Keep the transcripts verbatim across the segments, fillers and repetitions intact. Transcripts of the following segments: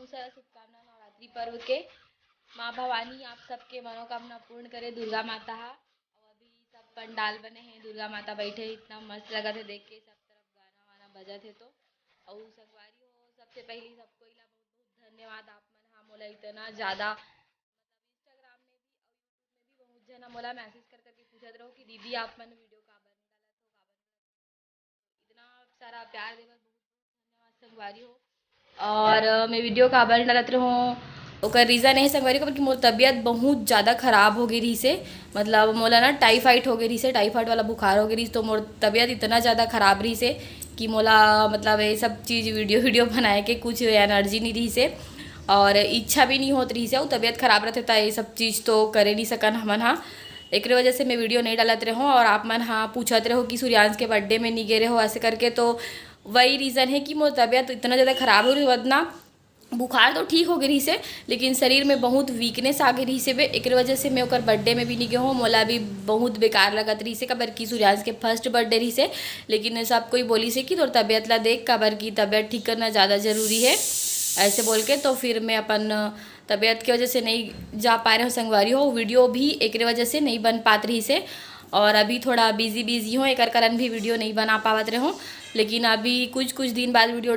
बहुत सारा शुभकामना नवरात्रि पर्व के। माँ भवानी आप सबके मनोकामना पूर्ण करे, दुर्गा माता हा। और अभी सब पंडाल बने हैं, दुर्गा माता बैठे हैं, इतना मस्त लगत है देख के, सब तरफ गाना वाना बजत है। तो और संगवारी हो, सबसे पहली सबको इला बहुत बहुत धन्यवाद। आप मन हा मोला इतना ज़्यादा, मतलब, Instagram में भी और YouTube में भी बहुत जना मोला मैसेज कर करके पूछत रहो कि दीदी आप मन वीडियो काबर नहीं डालत हो, काबर नहीं डालत हो। इतना सारा प्यार देवर बहुत बहुत धन्यवाद संगवारी हो। और अ, मैं वीडियो काबर नहीं डालत रहूँ, ओकर रीज़न है संगवारी हो, काबर कि मोर तबीयत बहुत ज़्यादा ख़राब हो गई रही से। मतलब मोला ना टाइफाइड हो गई रही से, टाइफाइड वाला बुखार हो गई रही, तो मोर तबीयत इतना ज़्यादा ख़राब रही से कि मोला, मतलब, ये सब चीज़ वीडियो वीडियो बनाए के कुछ एनर्जी नहीं रही से और इच्छा भी नहीं होत रही से। और तबीयत ख़राब रहते तो ये सब चीज़ तो करे नहीं सकन हमन हा। एक वजह से मैं वीडियो नहीं डालत रहूँ और आप मन हा पूछत रहो कि सूर्यांश के बर्थडे में नहीं गए रहो ऐसे करके। तो वही रीज़न है कि मोर तबीयत इतना ज़्यादा ख़राब हो रही, वरना बुखार तो ठीक हो गई रही से, लेकिन शरीर में बहुत वीकनेस आ गई रही से बे। एक वजह से मैं ओकर बर्थडे में भी नहीं गए हूँ। मोला भी बहुत बेकार लगत रही से, काबर कि सूर्यांश के फर्स्ट बर्थडे रही से। लेकिन सब कोई बोली से कि तोर तबीयत ला देख, काबर कि तबीयत ठीक करना ज़्यादा ज़रूरी है, ऐसे बोल के। तो फिर मैं अपन तबीयत की वजह से नहीं जा पा रहे हूँ संगवारी हो। वीडियो भी एक वजह से नहीं बन पात रही से, और अभी थोड़ा बिजी बिजी हूँ, एकर कारण भी वीडियो नहीं बना पावत रहे हूँ। लेकिन अभी कुछ कुछ दिन बाद वीडियो।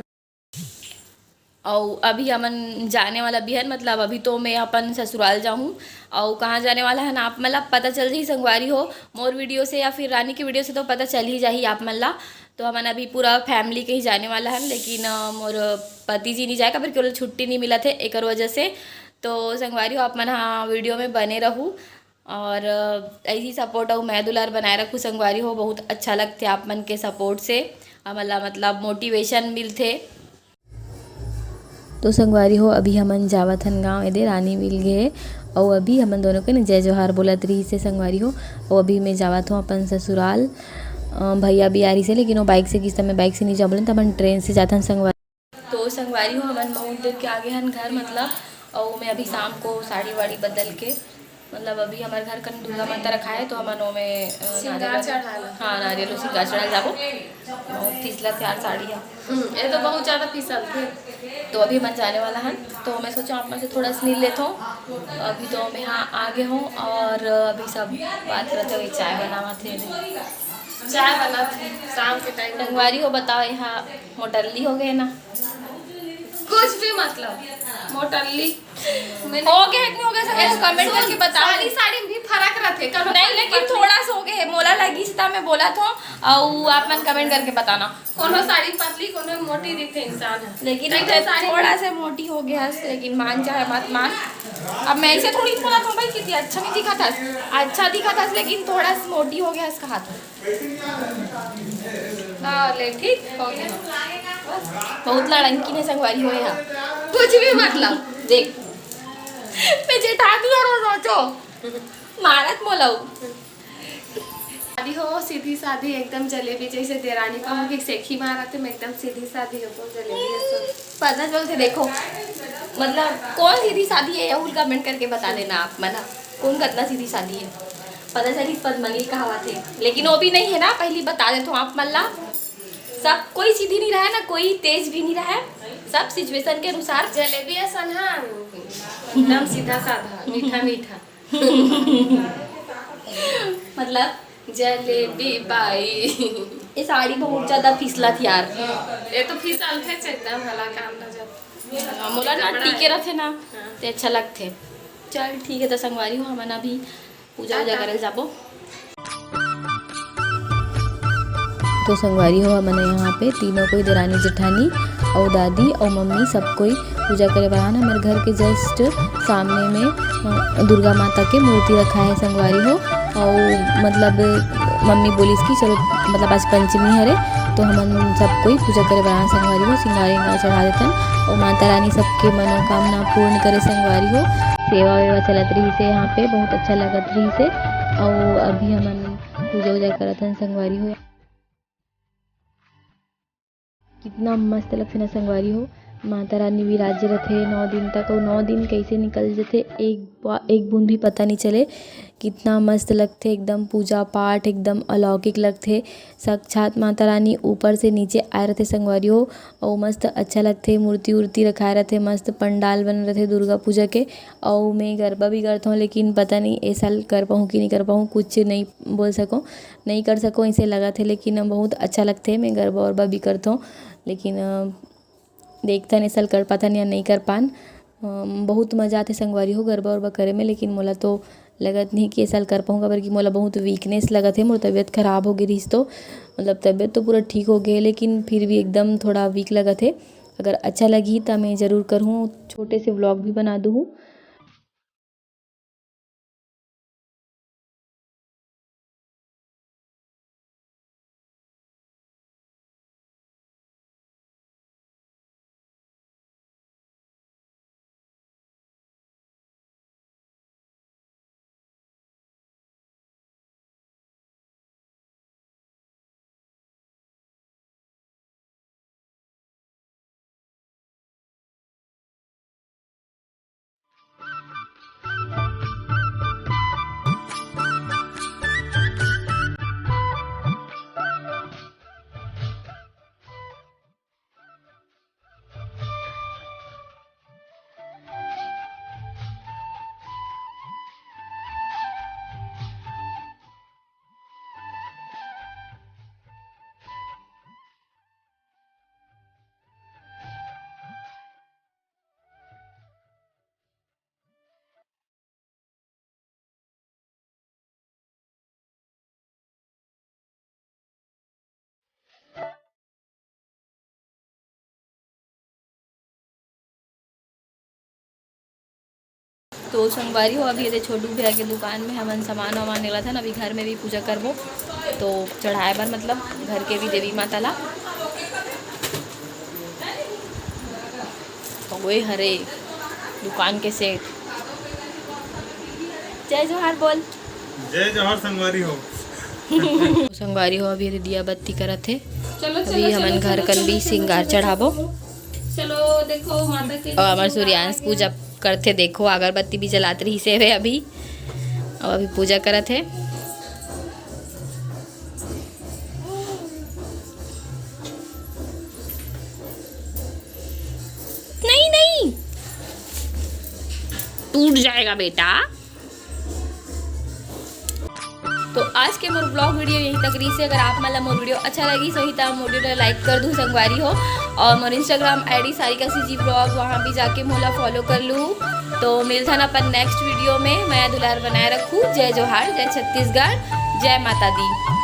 और अभी हमन जाने वाला भी है, मतलब अभी तो मैं अपन ससुराल जाऊँ। और कहाँ जाने वाला है ना, आप मन ला पता चल जाही संगवारी हो मोर वीडियो से या फिर रानी के वीडियो से, तो पता चल ही जाही आप मन ला। तो हमन अभी पूरा फैमिली कहीं जाने वाला है, लेकिन अ, मोर पति जी नहीं जाए, काबर कि ओला छुट्टी नहीं मिलत है एकर वजह से। तो संगवारी हो, आप मन हा वीडियो में बने रहू। और अ, ऐसी सपोर्ट अउ मया दुलार बनाए रखू संगवारी हो। बहुत अच्छा लगथे आप मन के सपोर्ट से हमन ला, मतलब, मोटिवेशन मिलथे। तो संगवारी हो, अभी हमन जावत हन गाँव, एदे रानी मिल गे हे। अउ अभी हमन दोनों के न जय जोहार बोलत रहिस हे संगवारी हो। अउ अभी मैं जावत हूँ अपन ससुराल। अ, भैया भी आ रहिस हे, लेकिन वो बाइक से गिस, त मैं बाइक से नहीं जाऊँ बोलेन, त हमन ट्रेन से जाथन संगवारी। तो संगवारी हो, हमन बहुत देर के आगे हन घर, मतलब, अउ मैं अभी शाम को साड़ी वाड़ी बदल के, मतलब, अभी हमर घर कन दुर्गा माता रखाए हे, तो हमन ओमे, अ, श्रृंगार नारियल, चढ़ाए ला। हाँ, नारियल अउ श्रृंगार चढ़ाए ला जाबो। बहुत फिसलत यार साड़ी ह। हम्म, ये तो बहुत ज्यादा फिसलथे। तो अभी हमन जाने वाला हन, तो मैं सोचा आप मन से थोड़ा सा मिल लेता हूँ। अभी तो मैं यहाँ आ गए हूँ और अभी सब बात करते हुए चाय बनावत हे। चाय बनात हे शाम के टाइम। संगवारी हो, बताओ, यहाँ मोटल्ली हो गए ना? कुछ भी, मतलब, मोटल्ली हो गए कि नहीं हो गए, सब कमेंट करके बताओ। साड़ी, साड़ी में भी फर्क रहथे, कल नहीं, लेकिन थोड़ा सा हो गए, मोला लगी सीता मैं बोला था, और आप मन कमेंट करके बताना। कोनो साड़ी पतली, कोनो मोटी दिखथे इंसान ह। लेकिन एकदम साड़ी थोड़ा से मोटी हो गया हस, लेकिन मान चाहे मत मान। अब मैं ऐसे थोड़ी बोला था भाई, कितनी अच्छा नहीं दिखा था, अच्छा दिखा था, लेकिन थोड़ा सा मोटी हो गया हस कहा था। हाँ, ले, ठीक हो गया। बहुत लड़ंकी ने संगवारी हो यहाँ। कुछ भी मतलब। देख, मैं जेठा की और सोचो, मारत मोलाऊ। शादी हो, सीधी सादी, एकदम जलेबी जैसे। देरानी कहूँ कि सेखी मारत हे, मैं एकदम सीधी सादी हो, तो जलेबी जैसे। पता चलथे, देखो, मतलब, कौन सीधी सादी है, यहू ल कमेंट करके बता देना आप मन, कौन कतना सीधी सादी है। पता चली पद्मली कहावत है, लेकिन वो भी नहीं है ना, पहली बता देता हूँ आप मन ला, सब कोई सीधी नहीं रहा है ना, कोई तेज भी नहीं रहा है, सब सिचुएशन के अनुसार। जलेबी असन हा, एकदम सीधा साधा, मीठा मीठा। मतलब, जलेबी बाई। ये साड़ी बहुत ज्यादा फिसलत यार। ये तो फिसलथे एकदम, हला काम ना जात। मोला ना टिके रथे ना, हाँ। ते अच्छा लगथे। चल ठीक है, तो संगवारी हो, हमन अभी पूजा उजा करे जाबो। तो संगवारी हो, हमन यहाँ पे तीनों कोई, देरानी जेठानी अउ दादी अउ मम्मी, सब कोई पूजा करे बर आन। हमर घर के जस्ट सामने में, अ, दुर्गा माता के मूर्ति रखा है संगवारी हो। अउ मतलब मम्मी बोलिस कि चलो, मतलब आज पंचमी हरे, तो हमन सब कोई पूजा करे बर आन संगवारी हो, सिंगार विंगार चढ़ा देथन। अउ माता रानी सबके मनोकामना पूर्ण करे संगवारी हो। सेवा वेवा चलत रहिस हे यहाँ पे, बहुत अच्छा लगत रहिस हे। अउ अभी हमन पूजा उजा करत हन संगवारी हो। कितना मस्त लगथे ना संगवारी हो, माता रानी विराजे रथे नौ दिन तक, अउ नौ दिन कइसे निकल जथे, एक बा-, एक बूंद भी पता नहीं चले। कितना मस्त लगथे, एकदम पूजा पाठ एकदम अलौकिक लगथे। साक्षात माता रानी ऊपर से नीचे आए रथे संगवारी हो, अउ मस्त अच्छा लगथे। मूर्ति उर्ति रखाए रथे, मस्त पंडाल बने रथे दुर्गा पूजा के। अउ मैं गरबा भी करथौं, लेकिन पता नहीं ए साल कर पाहूँ कि नहीं कर पाहूँ, कुछ नहीं बोल सको, नहीं कर सको, ऐसे लगथे। लेकिन बहुत अच्छा लगथे, मैं गरबा वरबा भी करथौं, लेकिन अ, देखथन ए साल कर पाथन या नहीं कर पान। अम, बहुत मजा आथे संगवारी हो गरबा उरबा करे में, लेकिन मोला तो लगत नहीं कि ए साल कर पाहूँ, काबर कि मोला बहुत वीकनेस लगत हे, मोर तबीयत खराब हो गे रहिस तो, मतलब तबीयत तो पूरा ठीक हो गे, लेकिन फिर भी एकदम थोड़ा वीक लगत हे। अगर अच्छा लगही त मैं जरूर करहूँ, छोटे से व्लॉग भी बना दूहूँ। तो संगवारी हो, अभी एदे छोटू भैया के दुकान में हमन सामान वामान लेगत हन। अभी घर में भी पूजा करबो, तो चढ़ाए बर, मतलब घर के भी देवी माता ला। तो ओए हरे दुकान के सेठ। जय जोहार बोल। जय जोहार संगवारी हो। संगवारी हो, अभी एदे दिया बत्ती करत हे। चलो, अभी चलो, हमन चलो, घर चलो, कन चलो, भी चलो, सिंगार चलो, चढ़ाबो। चलो, देखो माता के और हमर सूर्यांश पूजा करथे, देखो अगरबत्ती भी जलात रहिस हे अभी, अउ अभी पूजा करत हे। नहीं, नहीं, टूट जाएगा बेटा। तो आज के मोर ब्लॉग वीडियो यहीं तक रहिस हे। अगर आप मन ला मोर वीडियो अच्छा लगिस होही, त मोर वीडियो ला लाइक कर दू संगवारी हो, और मोर Instagram ID Sarika CG blog, वहाँ भी जाके मोला फॉलो कर लू। तो मिलथन अपन नेक्स्ट वीडियो में। मया दुलार बनाए रखू। जय जोहार, जय छत्तीसगढ़, जय माता दी।